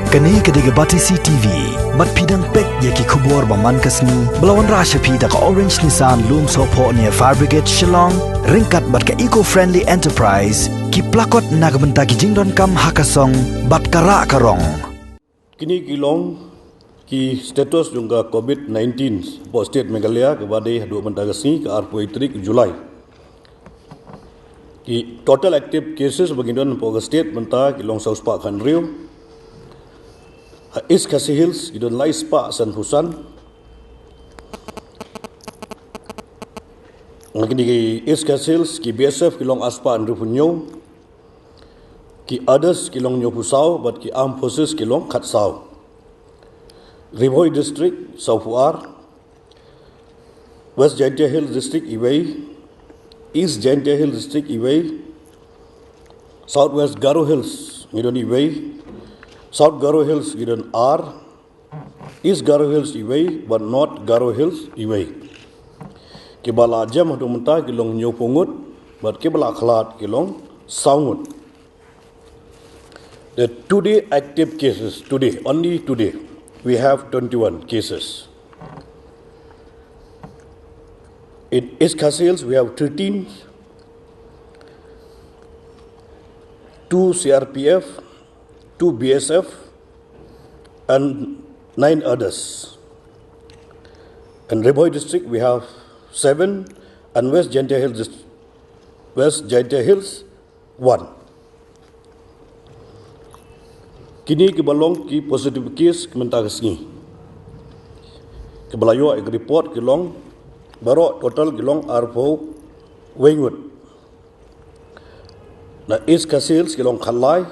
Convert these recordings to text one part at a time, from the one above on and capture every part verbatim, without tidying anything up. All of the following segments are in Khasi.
Kane ka dei ka Batesi T V. Bad phi dang peit ïa ki khubor ba man ka sngi ba la wanrah sha phi da ka Orange Nissan Lumsohphoh near Fire Brigade Shillong, ryngkat bad ka Eco Friendly Enterprise, ki plakot na ka bynta ki jingdonkam ha ka song bad ka rah ka rong. Kine ki long ki status jong ka COVID nineteen hapoh state Meghalaya kaba dei haduh mynta ka sngi ka arphew tarik July. Ki total active cases ba ngi don hapoh ka state mynta ki long saw spah khathynriew. Ha East Khasi Hills ki don lai spah sanphew san. Ha kine ki East Khasi Hills ki B S F ki long ar spah hynriewphew hynñiew. Ki others ki long hynñiewphew saw bad ki armed forces ki long khatsaw. Ri Bhoi District sawphew ar. West Jaintia Hills District iwei. East Jaintia Hills District iwei. South West Garo Hills ngi don iwei. South Garo Hills ngi don ar. East Garo Hills iwei bad North Garo Hills iwei. Kiba la jem haduh mynta ki long hynñiewphew ngut bad kiba la khlad ki long saw ngut. The today active cases, today, only today, we have twenty-one cases. In East Khasi Hills, we have thirteen, two C R P F, two B S F, and nine others. In Ri Bhoi District, we have seven, and West Jaintia Hills, Dist- West Jaintia Hills, one. Kine kiba long ki positive case ki mynta ka sngi. Kiba la ïoh ïa ka report ki long baroh total ki long arphew wei ngut. Na East Khasi Hills ki long khatlai,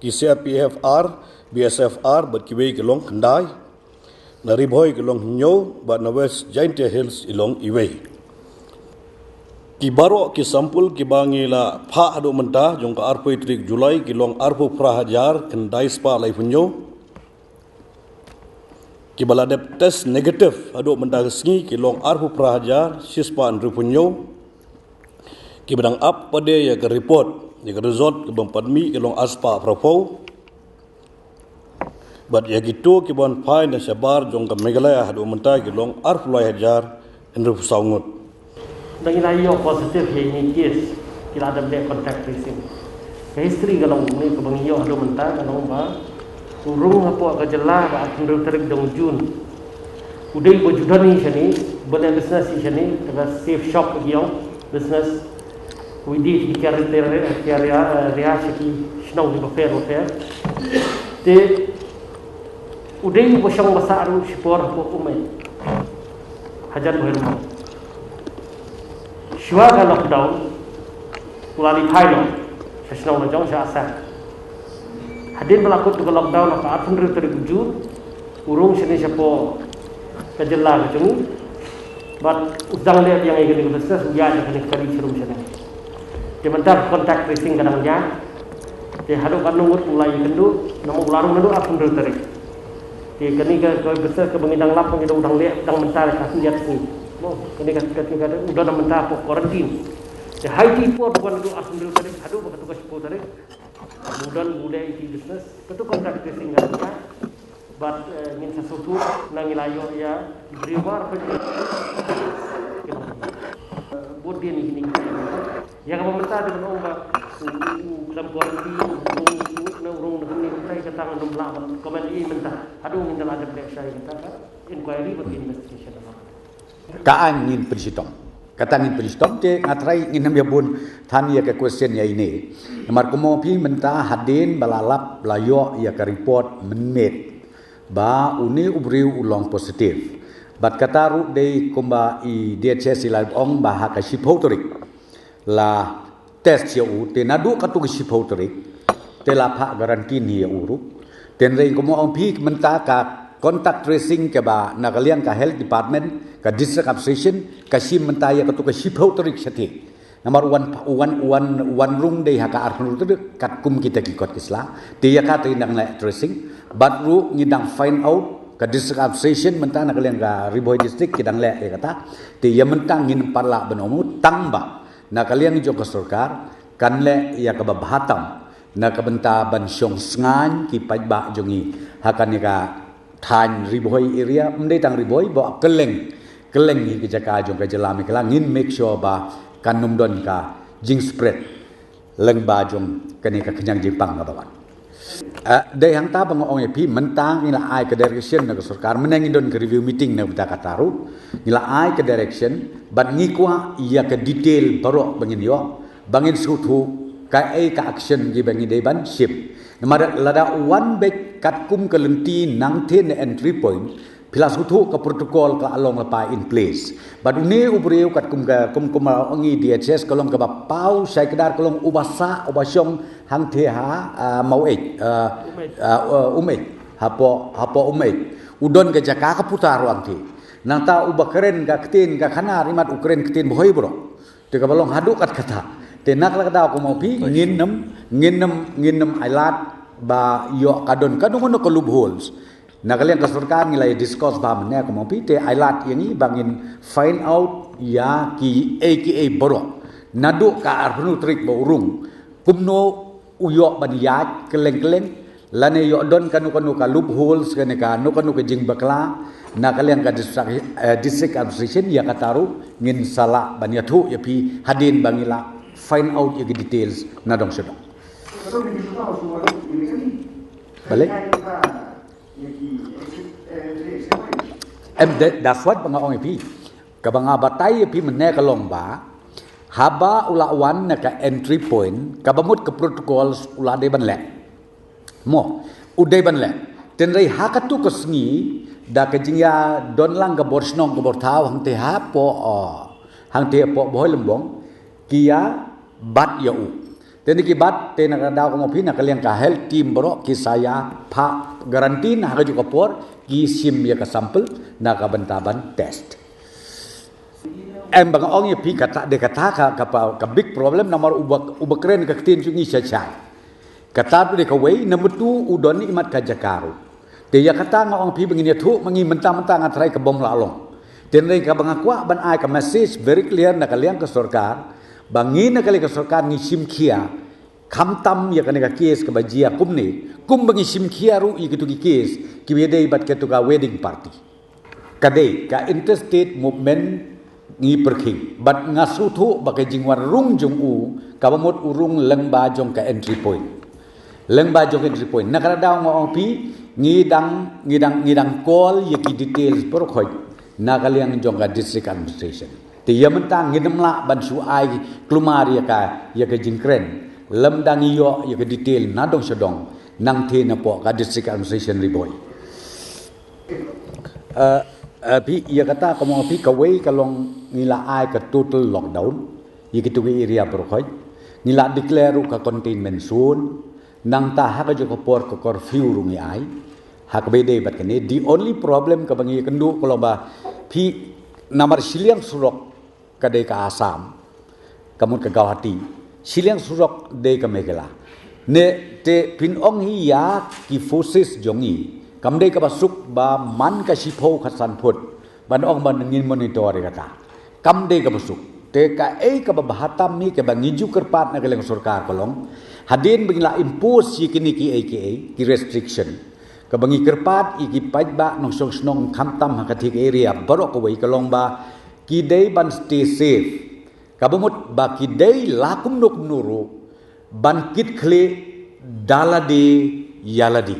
ki C R P F ar, B S F ar bad kiwei ki long khyndai. Na Ri Bhoi ki long hynñiew bad na West Jaintia Hills i long iwei. Ki baroh ki sample kiba ngi la phah haduh mynta jong ka arphew tarik July ki long arphew phra hajar khyndai spah laiphew hynñiew. Kiba la dep test negative haduh mynta ka sngi ki long arphew phra hajar shi spah hynriewphew hynñiew. Kiba dang ap pat de ïa ka report, ïa ka result kaba ym pat mih ki long ar spah phraphew. Bad ïa kito kiban phai na shabar jong ka Meghalaya haduh mynta ki long arphew lai hajar hynriewphew saw ngut. Dang ïa la ïoh positive ïa ine i case ki la dep leh contact tracing. Ka history ka long kumne, kaba ngi ïoh haduh mynta ka long ba u rung hapoh ka jylla ba arphew hynriew tarik dong June. U dei ba ju don hi shane, ba leh business hi shane, kaba safe shop ki ïoh business. Wi di ki kiar ri, kiar ri, kiar ri, ri, sha ki shnong kiba pher bapher. Te u dei uba shong ba sah ruh shipor hapoh Umei. Hajan Bhoi Rymbon. Shuwa ka lockdown u la leit phai noh sha shnong la jong sha Assam. Hadien ba la kut ka lockdown ha ka arphew hynriew tarik June, u rung shane shapoh ka jylla ka jong ngi. Bad u dang leh biang ïa kane ka business, u ïaid ïa kane ka kali sharum shane. Te mynta contact tracing ka dang ïaid. Te haduh katno ngut u la ïakynduh, namar u la rung naduh arphew hynriew tarik. Te kane ka, ka business kaba ngi dang lap, ngi dang, dang leh, dang mynta ka hynñiewphew sngi. Mo, kane ka, ka, ka, u don mynta hapoh quarantine. Te ha iti i por ba wan naduh arphew hynriew tarik haduh ba katto ka shiphew tarik. U don u leh iti business, katto contact tracing ka dang ïaid. Bad, eh, ngin sa sngewthuh na ngi la ïoh ïa ki briew baroh. Bud dien ïa kine ki. Ïa kaba mynta te ban ong ba u, u, u khlem quarantine, u rung, u, na u rung na kumne kumta, ïa kata ngam lah ban comment ei mynta. Haduh ngin da la dep leh shai ïa kata ka inquiry bad investigation. Ka aiñ ngin pynshitom. Kata ngin pynshitom te nga tharai ngin ym ïa bun than ïa ka question ïa ine. Namar kumno phi mynta hadien ba la lap la ïoh ïa ka report mynmiet ba une u briew u long positive. Bad kata ruh dei kumba i D H S i la ong ba ha ka shiphew tarik la test ïa u, te naduh katto ka shiphew tarik te la phah quarantine hi ïa u ruh. Te hynrei kumba ong phi mynta ka contact tracing kaba na ka liang ka health department, ka district administration, ka shim mynta ïa katto ka shiphew tarik shathie. Namar u wan, u wan, u wan, u wan rung dei ha ka arphew hynriew tarik katkum kita ki kot ki sla. Te ïa kata ngi dang leh tracing. Bad ruh ngi dang find out, ka district administration mynta na ka liang ka Ri Bhoi District ki dang leh ïa kata. Te ïa mynta ngin pat lah ban ong tang ba na ka liang jong ka sorkar kan leh ïa kaba bha tam na ka bynta ban shong shngaiñ ki paidbah jong ngi Ha kane ka thaiñ Ri Bhoi area, ym dei tang Ri Bhoi, ba kylleng, kylleng hi ka jaka jong ka jylla Meghalaya, ngin make sure ba kan ym don ka jingspread lyngba jong kane ka khñiang jingpang kaba wan. Ah, dei hangta ba nga ong ïa phi, mynta ngi la ai ka direction na ka sorkar, mynne ngi don ka review meeting na ka bynta kata ruh, ngi la ai ka direction, bad ngi kwah ïa ka detail baroh ba ngin ïoh, ba ngin sngewthuh kaei ka action kiba ngi dei ban shim. Namar lada u wan beit katkum ka lynti nangtei na entry point, phi la sngewthuh ka protocol ka la long lypa in place. Bad une u briew katkum ka, kum, kum ba ong i D H S, ka long kaba paw shai kdar, ka long uba sah, uba shong hangtei ha, ah, Maweit, ah, ah, uh, Umeit, hapoh, hapoh Umeit. U don ka jaka ka puta ruh hangtei. Nangta uba kren ka ktien ka khana, imat u kren ktien Bhoi baroh. Te kaba long haduh katta katta. Te na kata ka daw kumno phi, ngin ym, ngin ym, ngin ym ailad ba ïoh ka don ka don kano ka loopholes. Na ka liang ka sorkar ngi la ïa discuss bha mynne kumno phi, te ailad ïa ngi ba ngin find out ïa kiei kiei baroh. Naduh ka arphew tarik ba u rung, kumno u ïoh ban ïaid kylleng kylleng, lane ïoh don kano kano ka loopholes, kane kano kano ka jingbakla na ka liang ka district, eh, district administration, ïa kata ruh ngin sa lah ban ïathuh ïa phi hadien ba ngi la find out ïa ki details na dong sha dong. Balei? Em, that, that's what ba nga ong ïa phi. Kaba nga batai ïa phi mynne ka long ba, haba u la wan na ka entry point, kaba mut ka protocols u la dei ban leh. Mo, u dei ban leh. Hynrei ha katto ka sngi, da ka jingïadon lang ka bor shnong ka bor thaw hangtei hapoh, oh, hangtei hapoh Bhoi Lembong, ki ïa bat ïa u. Te ngi ki bat, te na ka daw kumno phi, na ka liang ka health team baroh ki sa ïa phah quarantine ha kajuh ka por, ki shim ïa ka sample na ka bynta ban test. Em, ba nga ong ïa phi, kata dei kata ka, ka, ka big problem, namar uba, uba kren ka ktien jong ngi shai shai. Kata dei kawei, number two, u don imat ka jaka ruh. Te ïa kata nga ong phi ba ngin ïathuh ma ngi mynta mynta, nga tharai ka bym lah long. Te hynrei kaba nga kwah ban ai ka message very clear na ka liang ka sorkar, ba ngi na ka liang ka sorkar ngi shim khia, khamtam ïa kane ka case kaba jia kumne, kumba ngi shim khia ruh ïa kito ki case kiba ïadei bad kato ka wedding party. Ka dei ka interstate movement ngi pyrkhing. Bad nga sngewthuh ba ka jingwan rung jong u, kaba mut u rung lyngba jong ka entry point. Lyngba jong ka entry point. Na kata daw nga ong phi, ngi dang, ngi dang, ngi dang call ïa ki details baroh khoit na ka liang jong ka district administration. Te ïa mynta ngin ym lah ban shu ai kulmar ïa ka, ïa ka jingkren lymda ngi ïoh ïa ka detail na dong sha dong, nangtei napoh ka district administration Ri Bhoi. Eh, eh, phi, ïa kata kumno phi, kawei ka long ngi la ai ka total lockdown ïa kito ki area baroh khoit. Ngi la declare ruh ka containment zone. Nangta ha kajuh ka por ka curfew ruh ngi ai. Ha kaba ïadei bad kane, the only problem kaba ngi ïakynduh ka long ba phi, namar shiliang surok ka dei ka Assam, ka mut ka Guwahati, shiliang surok dei ka Meghalaya. Ne te phin ong hi ïa ki forces jong ngi, kam dei kaba suk ba man ka shiphew khatsan phut ban ong ba ngin monitor ïa kata. Kam dei kaba suk. Te kaei kaba bha tam hi kaba ngi ju kyrpad na ka liang sorkar ka long, hadien ba ngi la impose ïa kine kiei kiei ki restriction, kaba ngi kyrpad ïa ki paidbah nongshong shnong khamtam ha kata ka area baroh kawei ka long ba ki dei ban stay safe. Kaba mut ba ki dei la kumno kumno ruh ban kit khlieh da lade ïa lade.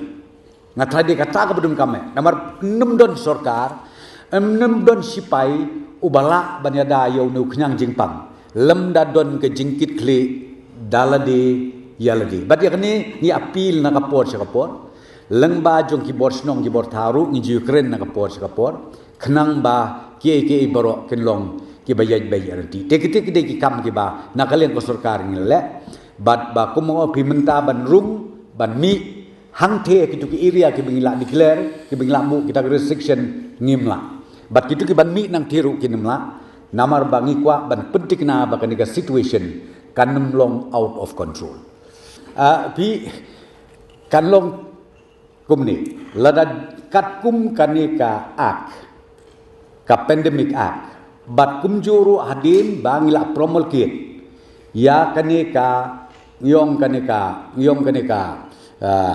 Nga tharai dei kata kaba donkam eh. Namar ym don sorkar, ym don sipai uba lah ban ïada ïa une u khñiang jingpang lymda don ka jingkit khlieh da lade ïa lade. Bad ïa kane ngi appeal na ka por sha ka por, lyngba jong ki bor shnong ki bor thaw ruh ngi ju kren na ka por sha ka por, khnang ba kiei kiei baroh kin long kiba ïaid beit ïaid ryntih. Te kita ki dei ki kam kiba na ka liang ka sorkar ngi leh. Bad ba kumno phi mynta ban rung, ban mih hangtei kito ki area kiba ngi la declare, kiba ngi la buh kita ki restriction, ngim lah. Bad kito ki ban mih nangtei ruh kin ym lah. Namar ba ngi kwah ban pynthikna ba kane ka situation kan ym long out of control. Ah, phi, kan long kumne, lada katkum kane ka act, ka Pandemic Act, bad kumjuh ruh hadien ba ngi la promulgate ïa kane ka, ngi ong kane ka, ngi ong kane ka, ah,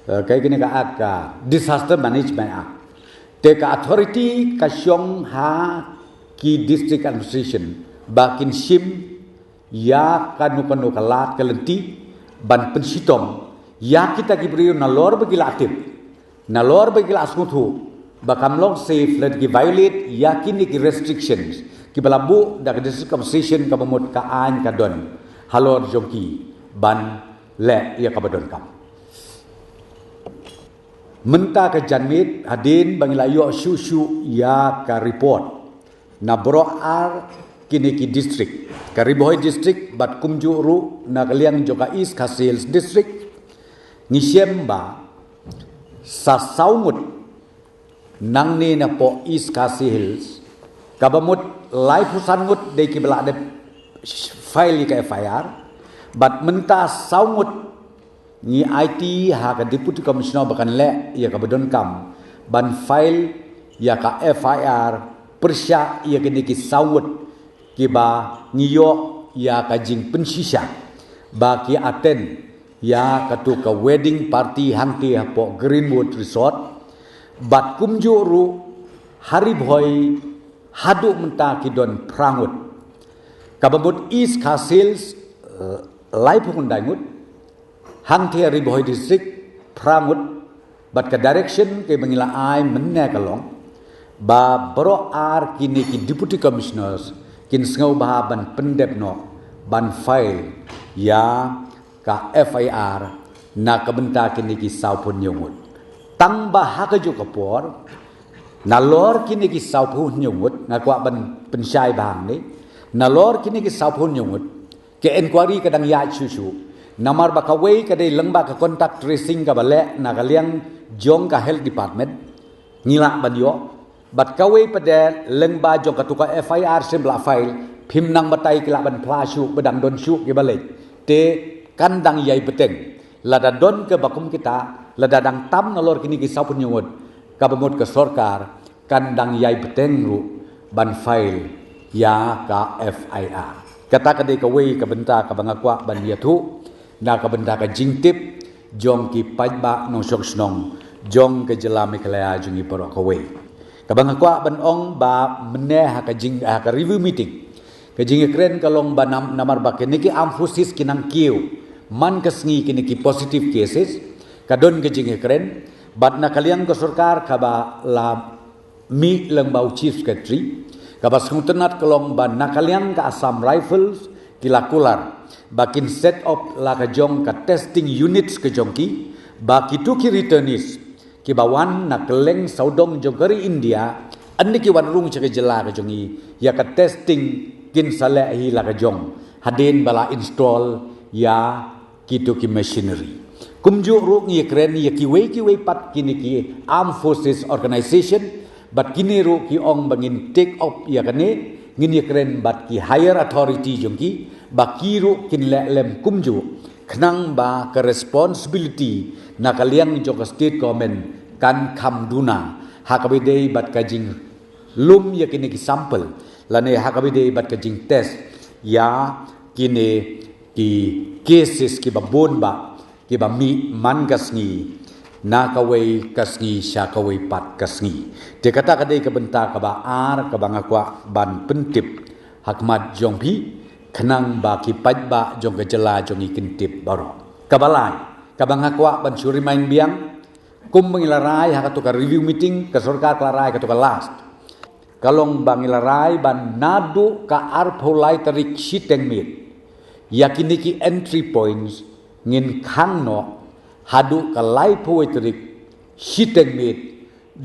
Eh, kai kine ka act ka Disaster Management Act. Te ka authority ka shong ha ki district administration ba kin shim ïa kano kano ka lad ka lynti ban pynshitom ïa kita ki briew nalor ba ki la tip, nalor ba ki la sngewthuh ba kam long safe lada ki violate ïa kine ki restrictions kiba la buh da ka district administration kaba mut ka aiñ ka don halor jong ki ban leh ïa kaba donkam. Mynta ka janmiet hadien ba ngi la ïoh shuh shuh ïa ka report na baroh ar kine ki district, ka Ri Bhoi District bad kumjuh ruh na ka liang jong ka East Khasi Hills District, ngi shem ba sa saw ngut nangne na poh East Khasi Hills, kaba mut laiphew san ngut dei kiba la dep file ïa ka F I R, bad mynta saw ngut ngi aiti ha ka Deputy Commissioner ba kan leh ïa kaba donkam ban file ïa ka F I R pyrshah ïa kine ki saw ngut kiba ngi ïoh ïa ka jingpynshisha ba ki attend ïa katu ka wedding party hangtei hapoh Greenwood Resort, bad kumjuh ruh ha Ri Bhoi haduh mynta ki don phra ngut. Kaba mut East Khasi Hills, eh, laiphew khyndai ngut, hangtei Ri Bhoi District phra ngut, bad ka direction kaba ngi la ai mynne ka long ba baroh ar kine ki Deputy Commissioners kin sngewbha ban pyndep noh ban file ïa ka F I R na ka bynta kine ki sawphew hynñiew ngut. Tang ba ha kajuh ka por nalor kine ki sawphew hynñiew ngut, nga kwah ban pynshai bha hangne, nalor kine ki sawphew hynñiew ngut, ka inquiry ka dang ïaid shuh shuh. Namar ba kawei ka dei lyngba ka contact tracing kaba leh na ka liang jong ka Health Department, ngi lah ban ïoh. Bad kawei pat de lyngba jong katu ka F I R shim ba la file, phim nang batai ki lah ban phla shuh ba dang don shuh kiba leit. Te kan dang ïai bteng lada don kaba kum kita, lada dang tam nalor kine ki sawphew hynñiew ngut, kaba mut ka sorkar kan dang ïai bteng ruh ban file ïa ka F I R. Kata ka dei kawei ka bynta kaba nga kwah ban ïathuh na ka bynta ka jingtip jong ki paidbah nongshong shnong jong ka jylla Meghalaya jong ngi baroh kawei. Kaba nga kwah ban ong ba mynne ha ka jing, ha ka review meeting, ka jingïakren ka long ba nam, namar ba kine ki armed forces ki nang kiew man ka sngi kine ki positive cases, ka don ka jingïakren bad na ka liang ka sorkar kaba la mih lyngba u Chief Secretary, kaba sngewtynnat ka long ba na ka liang ka Assam Rifles ki la kular ba kin set up la ka jong ka testing units ka jong ki, ba kito ki returnees kiba wan na kylleng sawdong jong ka ri India, ynda ki wan rung sha ka jylla ka jong ngi, ïa ka testing kin sa leh hi la ka jong hadien ba la install ïa kito ki machinery. Kumjuh ruh ngi ïakren ïa kiwei kiwei pat kine ki armed forces organization, bad kine ruh ki ong ba ngin take up ïa kane, ngin ïakren bad ki higher authority jong ki, ba ki ruh kin leh lem kumjuh, khnang ba ka responsibility na ka liang jong ka state government kan kham duna ha kaba ïadei bad ka jinglum ïa kine ki sample, lane ha kaba ïadei bad ka jingtest ïa kine ki cases kiba bun ba kiba mih man ka sngi na kawei ka sngi sha kawei pat ka sngi. Te kata ka dei ka bynta kaba ar kaba nga kwah ban pyntip ha khmat jong phi, khnang ba ki paidbah jong ka jylla jong ngi kin tip baroh. Kaba lai, kaba nga kwah ban shu remind biang, kum ba ngi la rai ha katu ka review meeting, ka sorkar ka la rai katu ka last, ka long ba ngi la rai ba naduh ka arphew lai tarik shiteng miet, ïa kine ki entry points ngin khang noh haduh ka laiphew wei tarik shiteng miet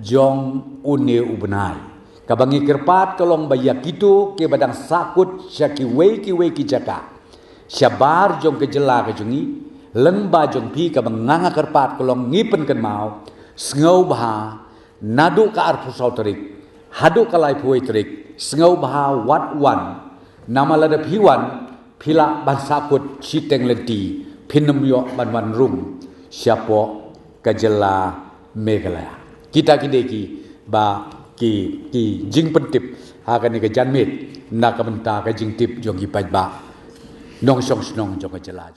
jong une u bnai. Kaba ngi kyrpad ka long ba ïa kito kiba dang sahkut sha kiwei kiwei ki jaka shabar jong ka jylla ka jong ngi, lyngba jong phi, kaba nga nga kyrpad ka long ngi pynkynmaw, sngewbha naduh ka arphew saw tarik haduh ka laiphew wei tarik, sngewbha wat wan. Namar lada phi wan, phi lah ban sahkut shiteng lynti, phin ym ïoh ban wan rung shapoh ka jylla Meghalaya. Kita ki dei kiba ki, ki jingpyntip ha kane ka janmiet na ka bynta ka jingtip jong ki paidbah nongshong shnong jong ka jylla.